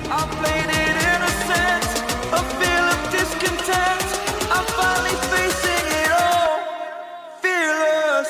I played it innocent, a feel of discontent. I'm finally facing it all, fearless.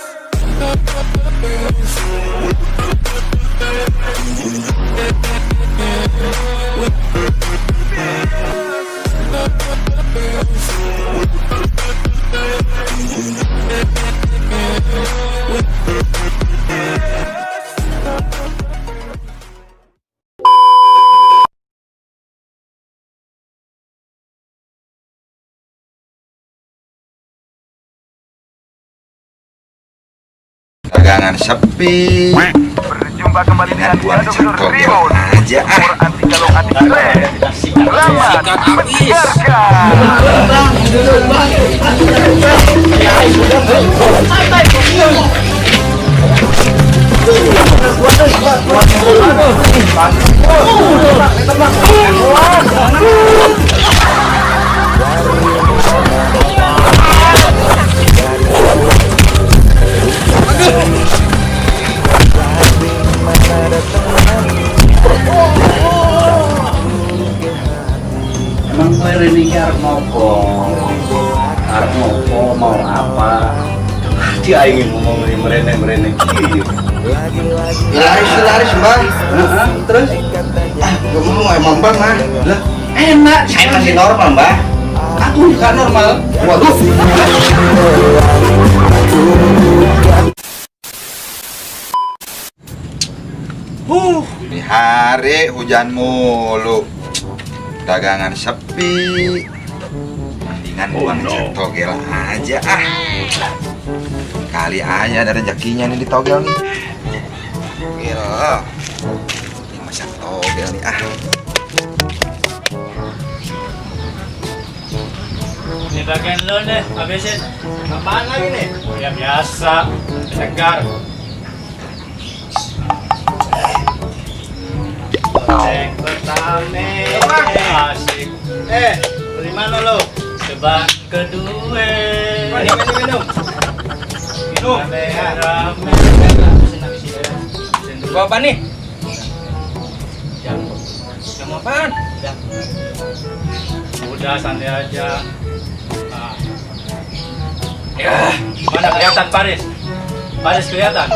Dagangan sepi. Berjumpa kembali dengan Buang Dado cengkok Primus. aja Umur anti kalung anti stres. Selamat Emang gue ini arep ngopo? Arep ngopo mau apa? Dia ingin ngomong merene Laris bang. Terus? Gak mau emang bang mah. Lah, enak, saya masih normal mbak. Aku juga normal. Waduh. Di hari hujan mulu. Dagangan sepi. Mendingan buang togel aja ah. Kali aja ada rezekinya nih di togel nih. Gila. Ini masak togel nih ah. Ini bagian lo nih, habisin. Apaan lagi nih? Ya biasa, segar. Cek pertama, asik. Beli mana lo? Coba kedua. Minum. Rame. Coba apa nih? Jam apaan? Udah santai aja. Ya, mana kelihatan Paris? Paris kelihatan?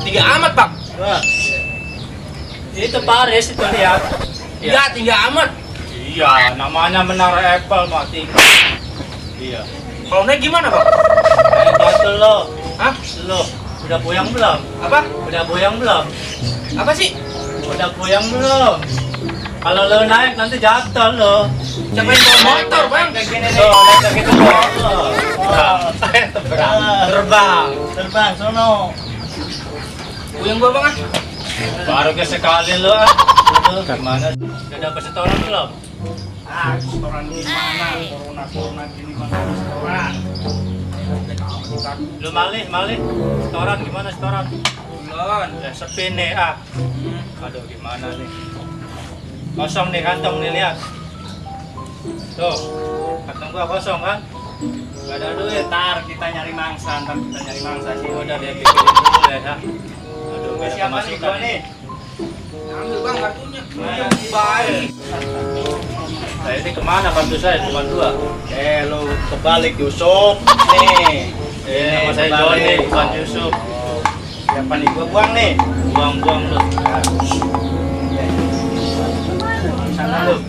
Tinggi amat pak. Itu Paris itu lihat. Iya, tinggi amat. Iya, namanya Menara Eiffel mah tinggi. Iya. Kalau naik gimana pak? Jatuh lo. Hah? Lo udah boyang belum? Apa? Udah boyang belum? Apa sih? Udah boyang belum? Kalau lo naik nanti jatuh lo. Siapa yang bawa motor bang? Kayak gini nih. Naik gitu terbang, sono. Puyeng gua bang ah. Baru ke sekali lo ah. Gimana? Udah dapat setoran belum? Ah, setoran di mana? Corona gini mana setoran? Lu malih. Setoran gimana setoran? Belum. Ya sepi nih ah. Aduh gimana nih? Kosong nih kantong nih lihat. Tuh, kantong gua kosong kan? Gak ada duit. Ntar kita nyari mangsa sih. Udah dia pikirin dulu ya. Aduh, gak ada pemasukan nih. Ambil bang kartunya. Baik. Nah ini kemana kartu saya? Cuma 2. Lu kebalik Yusuf. Nih. Nama saya Joni, bukan Yusuf. Siapa nih? Gua buang nih. Buang lu. Sana lu.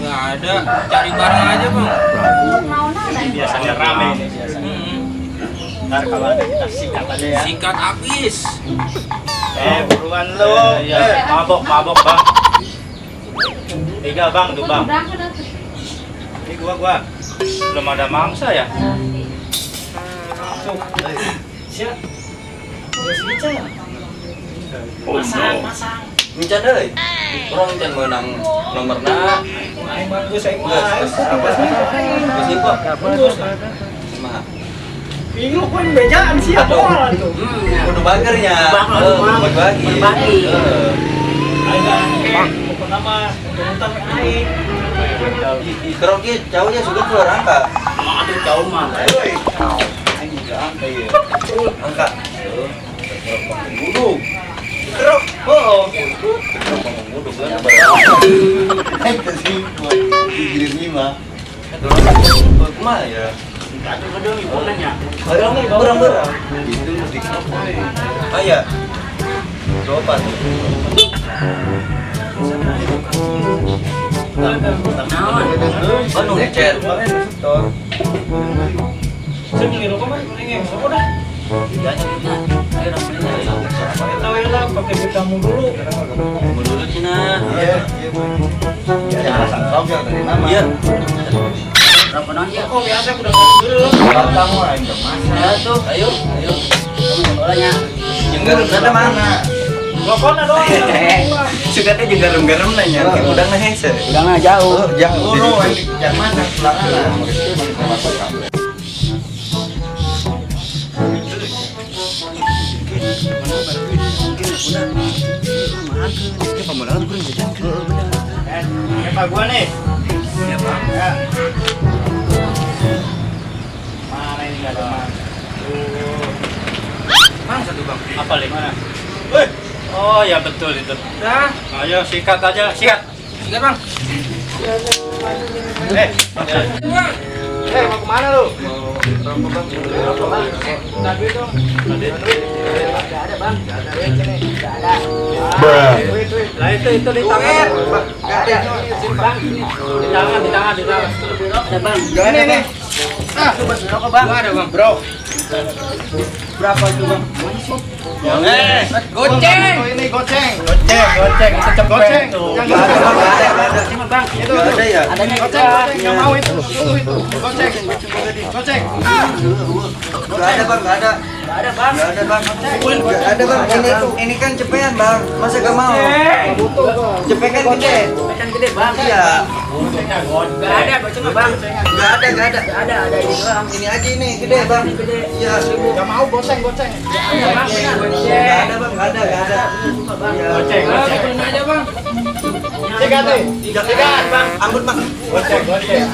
Nggak ada, cari barang aja bang. Ini biasanya rame ini biasanya. Ntar kalau ada kita sikat aja ya. Sikat habis. Buruan lu. Mabok bang. 3 bang tuh bang. Ini gua. Belum ada mangsa ya. Siap. Masang. Mincan euy. Urang mincan meunang nomorna. Aing bagus aing mah. Geus hipot. Bagus. Kumaha? Bingung poin bejaan sih ya bola tuh. Kudu bagernya. Berbagi. Aing pertama tuntutan aing. Kerok ieu jauhnya sudah keluar angka. Aduh jauh mah. Aing juga angka ieu. Angka. Gudug. Kerok. Oh. Kerok ngudug kan. Mah ya. Kacau gedung ibu nanya. Berang-berang. Itu mesti ah ya. Coba tuh. Bandung ngecer. Sini rokok mah kuning semua dah. Tahu ya lah pakai vitamin dulu. Menurut Cina. Iya. Ya, santong yang dari nama. Iya. Oh biasa udah dulu. Batang mah yang masak. Ya tuh, ayo. Yang garam mana? Rokoknya doang. Suka teh jeung garam-garam nanya. Udang na hese. Udangnya jauh. Jauh yang masak belakangan. Siapa gua nih? Siapa? Ya. Mana ini nggak ada Bang satu bang. apa nih mana? Wih. Oh ya betul itu. Dah. Ayo sikat aja, sikat. Sikat bang. Mau kemana lu? Lah itu di tangan. Di tangan. Ada bang. Ini. Bang ada bang. Bro. Berapa itu bang? Goceng. Ini goceng. Goceng. Itu cepet. Goceng. Yang Bang. Itu ada ya. Adanya goceng. Yang mau itu. Goceng. Goceng. Gak ada bang, gak ada. Gak ada bang. Gak ada bang. Gak ada bang. Ini kan cepean bang. Masa gak mau? Cepet kan gede. Kan gede bang. Iya. Gak ada goceng bang. Gak ada. Ada ini doang. Ini aja ini gede bang. Gede. Iya. Gak mau goceng. Iya bang. Gak ada bang. Gak ada. Goceng. aja bang. Sikat nih. Sikat bang. Ambut bang. Goceng.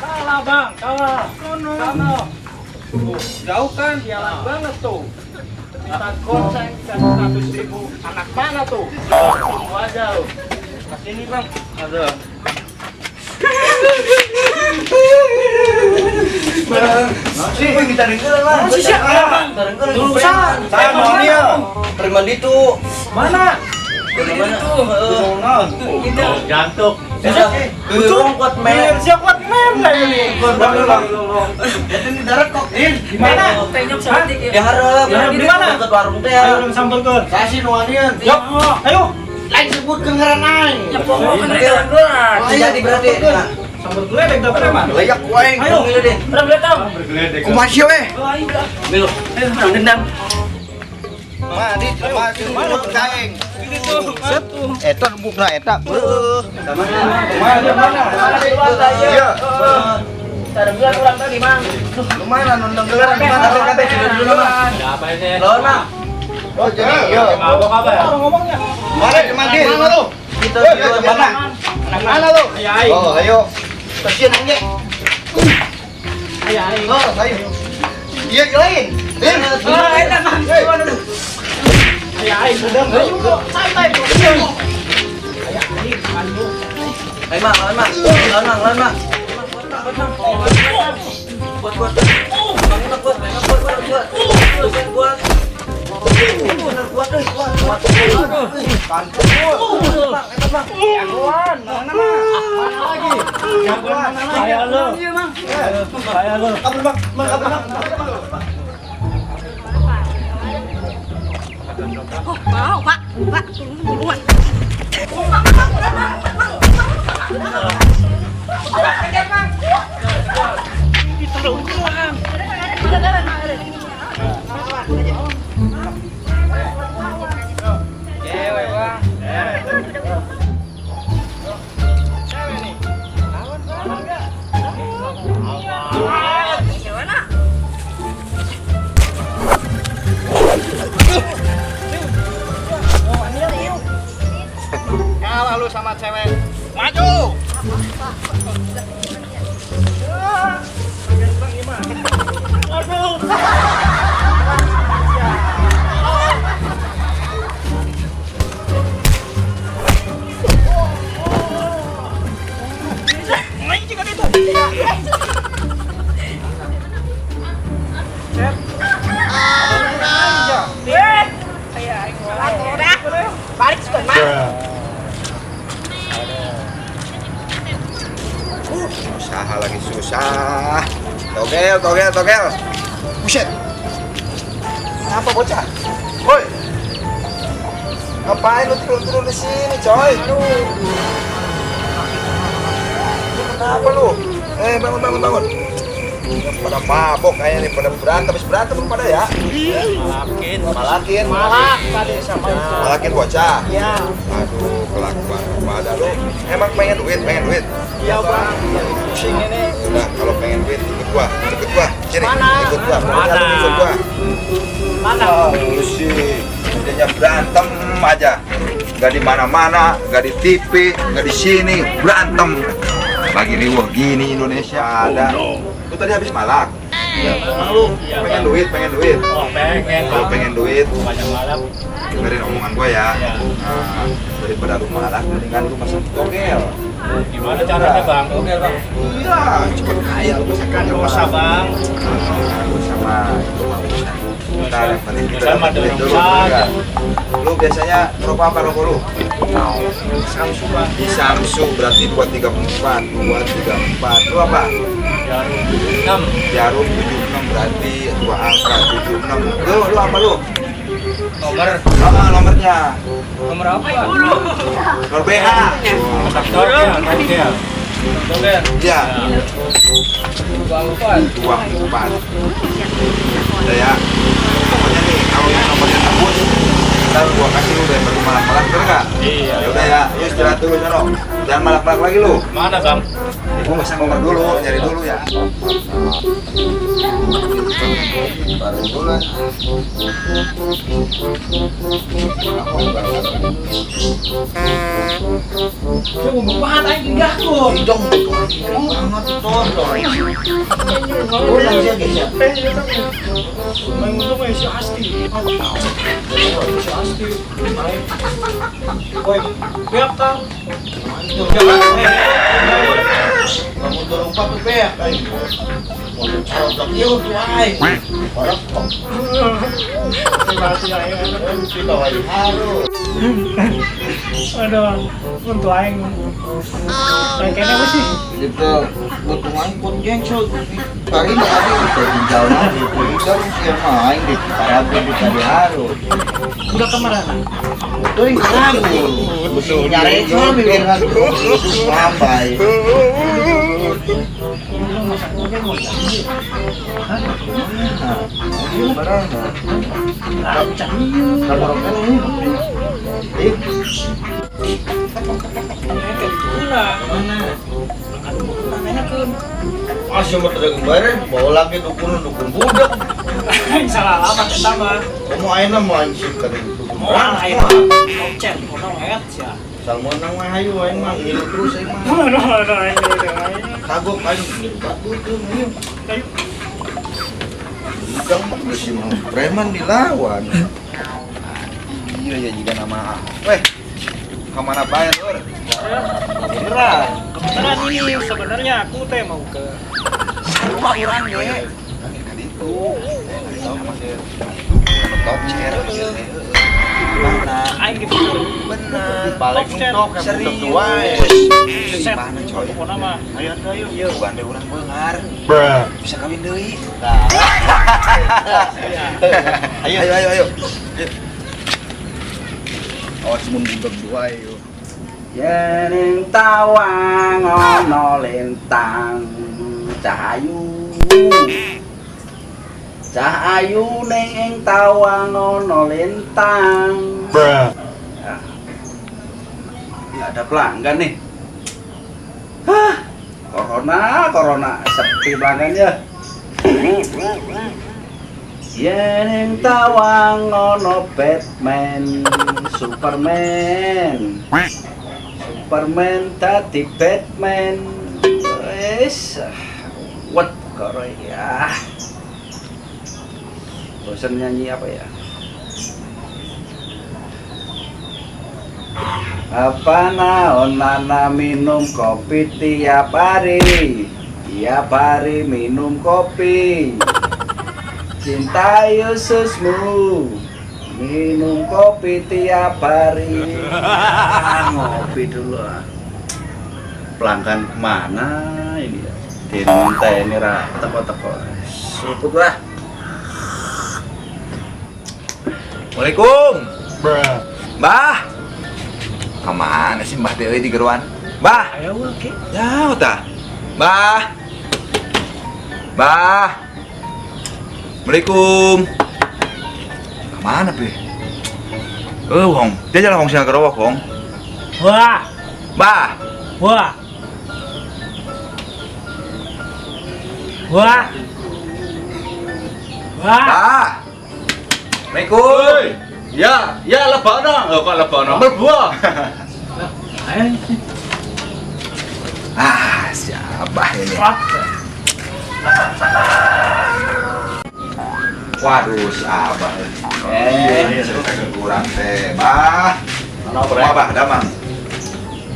Kalah bang, kalah. Jauh kan, jalan banget tuh. Kita goceng kan 100.000 anak mana tuh? Tunggu aja lu. Kesini bang. Ada. Sih, kita dengerin lah. Masih siapa bang? Tulisan. Saya mau dia. Permandi tuh. Mana? Mana tuh? Itu jantung. Betul kuat mem. Siapa kuat mem lah ini? Bang. Jadi di darat kok. Di mana? Ya harap. Di mana? Ke warung teh Ayo ya. lu sampeurkeun. Saya sih nuanian. Yuk, ayo. Lain sebut ke ngaranai. Ya pokoknya jalan doang. Jadi berarti. Sambil geledek dapat apa? Layak wae. Ayo. Ngilu deh. Berapa letang? Kumasih we. Ngilu. Orang dendam. Madi kaeng. Eta bukna eta. Mana? Iya. Ada bulan orang tadi, Mang. Lumayan nonton gelar di mana kabeh dulu mah. Ada apa ini? Lawan mah. Oh jadi iya. Mabok apa ya? Ngomongnya. Mari mandi. Mana lu? Kita Iya, mana? Anak mana lu? Ayah. Oh, ayo. kasihan aja. Ayah. Oh, ayo. Iya, lain. Din. Enak, Mang. Ayah, sudah. Ayo, santai. Ayo mah, lawan mah. Buat. Pak, buruan. kalah lu sama cewek. Maju. Aduh. Main juga itu. Balik suka Usaha lagi susah. Togel. Buset. Kenapa bocah? Woi. Ngapain lu turun di sini, coy? Kenapa lu? Bangun. Pada mabok kayaknya nih, pada berantem pada ya. Malakin. Malak tadi sama itu. Malakin bocah. Ya. Aduh, kelakuan pada lu. Emang pengen duit? Iya, Bang. Pusing ini. Udah, kalau pengen duit ikut gua. Sini, Mana? ikut gua. Mana? Ikut gua. Mana? Lu sih, idenya berantem aja. Gak di mana-mana, gak di TV, gak di sini, berantem. Lagi riuh gini Indonesia ada. Lu tadi habis malak. Emang lu pengen duit? Oh, pengen. Kalau pengen duit, Banyak malam. dengerin omongan gua ya. Ya. Nah, daripada lu malak, mendingan lu masak togel. Gimana caranya, Bang? Oke, Bang. Iya, cepet kaya lu masak Kan dosa, Bang. sama itu mah urusan. Ntar yang penting kita Sama dapat duit dong, dulu saja. juga. Lu biasanya ngerokok apa rokok lu? Samsu, Bang. Di Samsu berarti 234. Lu apa? Jarum 6. Jarum 76 berarti dua angka 76. Lu apa lu? Nomornya. Nomor apa, Bang? Nomor BH. Togel. Iya. 24. Udah ya. Pokoknya nih kalau yang nomornya tembus, ntar gua kasih lu deh baru malak-malak, bener nggak? Iya. Ya udah ya, yuk istirahat dulu sono. Jangan malak-malak lagi lu. Mana, Bang? Gua masang nomor dulu, nyari dulu ya. Baru dulu. Coba bapak aja enggak tuh. Dong, banget tonton. Main untung si Asti. Si Asti. Woi, biar kau. Kamu dorong apa tuh beak? Mau cocok yuk tuh ay. Orang kok kita lagi harus. Aduh, untuk aing. Kayaknya apa sih? Itu butuh main pun gengsul. Hari ini ada itu tinggal lagi. Tinggal yang main di Parabe di tadi harus. Udah kemana? Tuh yang ragu. Nyari cuma bikin ragu. Sampai. Masih mau terdagang bareng, bawa lagi dukun budak. Salah alamat kita mah. Kamu aina mau anjing kan itu. Mau aing mah. Cek, mau ngeliat ya. Salmon nang mah hayu aing mah ngilu terus aing mah. Aduh, aing. Kagok aing ngilu batu tuh hayu. Udang mah geus mau preman dilawan. Iya ya jika nama. Weh. Kemana bae lur? Beneran. Kebetulan ini sebenarnya aku teh mau ke Rumah urang ge. Kan itu. Sama dia. Tocer. Mana? aing gitu. Bener. Balik tok serius. dua. Set. Mana coy? Pokona mah. Ayo. Bukan deh urang beungar. Bisa kawin deui. Ayo. Awas mun budak dua ayo. Yen tawang ana lintang cahayu ning ing tawang ana lintang. Ya, ada pelanggan nih. Corona sepi pelanggannya. Yen ing tawang ana Batman, Superman. Superman tadi Batman. Wes, what karo ya. Bosan nyanyi apa ya? Apa naon nana minum kopi tiap hari minum kopi. Cintai ususmu minum kopi tiap hari. Ngopi dulu ah. Pelanggan kemana ini ya? Diminta ini ra teko-teko. Suput lah. Assalamualaikum. Mbah. Kemana sih Mbah Dewi di geruan? Mbah. Ayo oke. Ya, udah. Mbah. Mbah. Assalamualaikum. Kemana, Be? Wong. Dia jalan wong sing gerowok, wong. Wah, Mbah. wah. Wah. Wah. Mbah. Assalamualaikum. Ya lebana. Oh, kok lebana? Berbuah. Ayo. Ah, siapa ini? Waduh, siapa? Kurang teh, Mbah. Ono Mau Mbah, damang.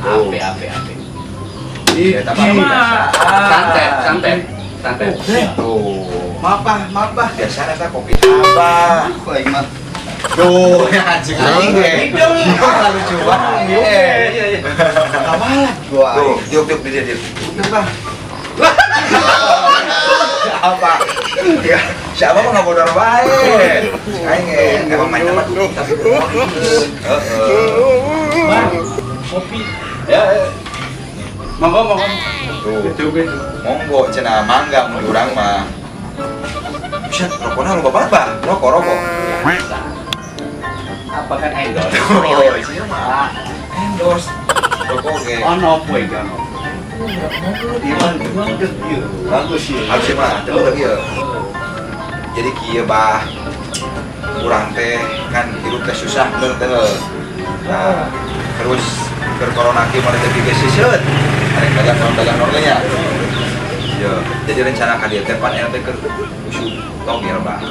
Ape. Ya, tambah Santai. Tuh. Maaf, Bah. Biasanya kita kopi Abah. Baik, Mas. Duh, ya anjing aing. Lucu banget. Gua Tuh, tiup di dia. Udah, Bang. Siapa mah nggak bodor baik. Aing emang main sama dulu tapi. Wah. Kopi. ya. Monggo. Tuh. Monggo cenah mangga mun urang mah. Buset, rokokna loba banget, Bah. Rokok. Apa kan endorse? Oh, isinya mah endorse. Rokok ge. Ono poe kan. Bagus ya. Harus mah, tapi lagi ya. Jadi kieu Bah. Urang teh kan hidup teh susah bener teh. Nah, terus keur corona kieu mah teh geus sisieun. Arek dagang orangnya. Ya, jadi rencana ka dieu teh pan teh keur usum togel Bah.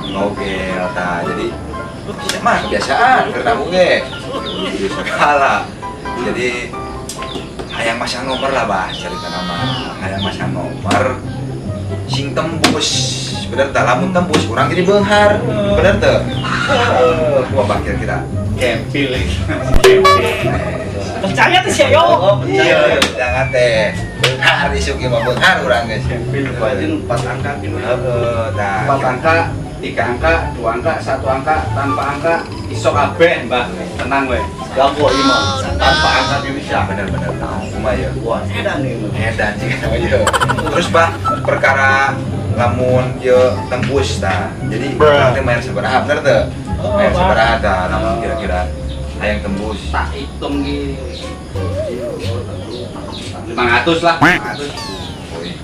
Togel tah. Jadi mah kebiasaan keur nabung ge. Segala. Jadi hayang masang nomor lah Bah, cerita nama. Hayang masang nomor sing tembus. Bener tak lamun tembus urang jadi beunghar. Bener teu? Gua bakir kira. Kempil. Percaya tuh sih yo. Iya, jangan teh. Beunghar isuk ieu mah beunghar urang geus. Kempil wajin 4 angka gitu. Heeh, tah. 4 angka, 3 angka, 2 angka, 1 angka, tanpa angka, isok kabeh, Mbak. Tenang we. Gampang ieu mah. Tanpa angka bisa. Bener-bener. Cuma ya. Wah, edan nih. Edan sih iya. Terus Bah, perkara lamun ye tembus tah. Jadi nanti main sabaraha bener teu? Main sabaraha tah lamun kira-kira hayang tembus. Tak hitung ki. 500 lah. Aduh. Oi.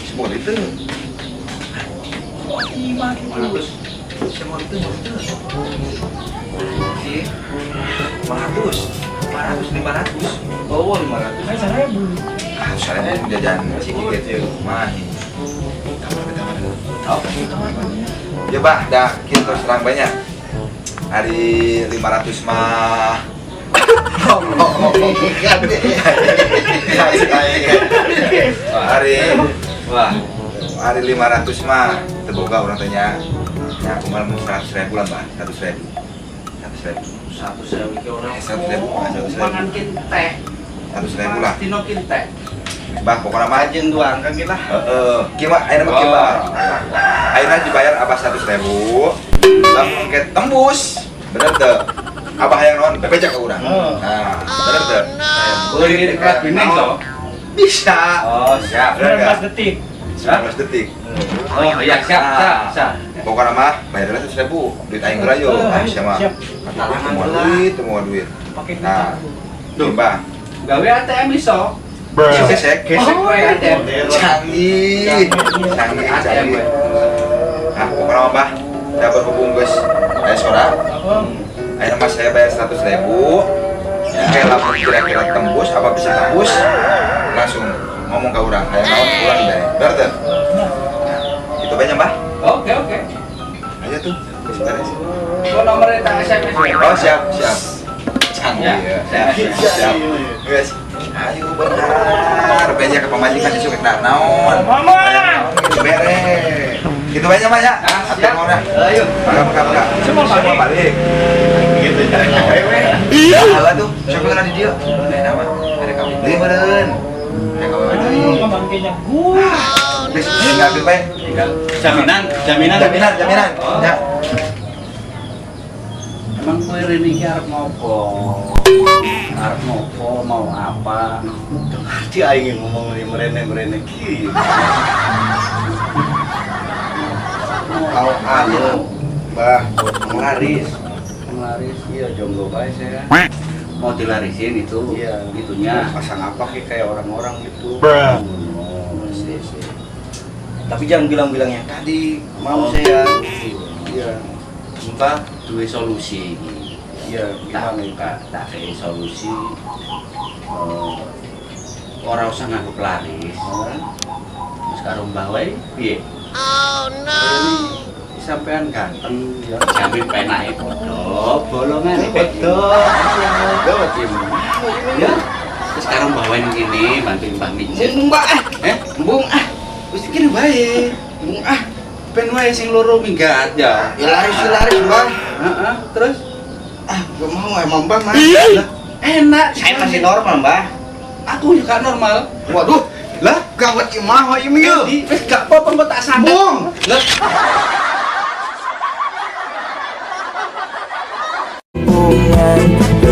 Semua itu. 500. Semua itu. 500. Oh, 500. Saya sana bu. Ah, soalnya jajan sedikit ya. Mah. Ya Bah, dah kita terus terang banyak. Hari 500 mah. Hari 500 mah terbuka orang tanya. Ya aku malah 100.000 lah Mbak, 100.000. 100.000 ki orang. 100.000. Mangan kintek. 100.000 lah. Tino kintek. Bah, pokoknya mah Ajeng 2 angka ki lah. gimana akhirnya mah gimana? Akhirnya dibayar abah 100.000. Lamun ke tembus. Bener tuh. Abah yang non bebejak ke urang. Nah, bener tuh. Beli kelas bining so. Bisa. Oh, siap. 19 detik. 19 detik. Oh, iya siap. Pokoknya mah bayarnya 100.000. Duit aing rayo. Bisa mah. Siap. Semua duit. Pakai Nah, duit. Mbah. Gawe ATM iso. Gesek. Gesek wae ATM. Canggih. ATM wae. Nah, pokoknya mah Mbah. Dapat bungkus. Sora. Akhirnya mas saya bayar 100.000. Ya, Kalau kira-kira tembus, apa bisa tembus, langsung ngomong ke orang. Ayo kawan pulang deh. Berarti itu banyak mbah. Oke. Ayo tuh. Sebentar ya. Kok nomornya tak SMS ya? Oh siap. Canggih Ya. siap. Guys. Ayo benar. Banyak ke pemajikan disuruh nak naon. Mama. Itu beres. Itu banyak mbah ya. Siap mau dah. Ayo. Pakai. Semua balik. Gitu caranya. Iya. Ala tuh. Siapa yang ada dia? Nama. Ada kami. Beli beren. Ya kau beli. Ngomong kayaknya gua. Please, tinggal ambil baik. Jaminan. Jaminan. Ya. Emang kowe rene iki arep ngopo? Arep ngopo, mau apa? Dia ingin ngomong merene iki. Mau anu, Mbah, penglaris. Penglaris, iya jomblo bae saya. Mau dilarisin itu, Iya. itunya. Pasang apa kayak orang-orang gitu. Oh, sih. Tapi jangan bilang-bilang yang tadi. Mau saya. Iya. Mbak duwe solusi. Iya, Tak gimana? tak kayak solusi. Ora usah nganggo pelaris. Terus karo Mbah wae piye? Sampean ganteng ya. Jamin penake padha, bolongane padha. Gawat ya. Ya. Terus karo Mbah wae ngene bantuin Mbah mijit. Mbak, Mbung wis kene wae. Mbung ben wae sing loro minggat ya. ya laris, Mbak. Heeh, terus Gak mau emang Mbak, Mas. lah, enak. Saya masih normal, Mbak. Aku juga normal. Waduh, lah gawat imah ini ya. Jadi wis gak apa-apa mbok tak sandang. Bung. Lah hubungan